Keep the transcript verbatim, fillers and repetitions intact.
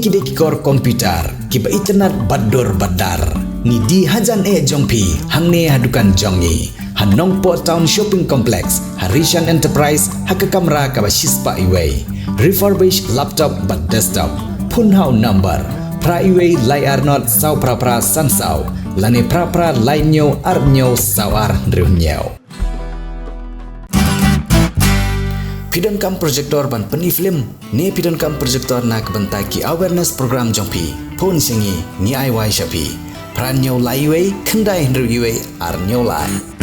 Ki dei ki kor computer kiba itynnad bad dur bad dar. Ngi die hajan eh jong phi hangne ha dukan jong ngi ha Nongpoh Town Shopping Complex, ha Rishan Enterprise, ha ka kamra kaba shispah iwei. Refurbish laptop bad desktop. Phone ha u number phra iwei lai ar not saw phra phra san saw lane phra phra lai hynñiew ar hynñiew saw ar hynriew hynñiew. Phi donkam projector ban pyni film ne phi donkam projector na ka bynta ki awareness program jong phi? Phone sha ngi, ngi ai wai sha phi. Phra hynñiew lai iwei khyndai hynriew iwei ar hynñiew lai.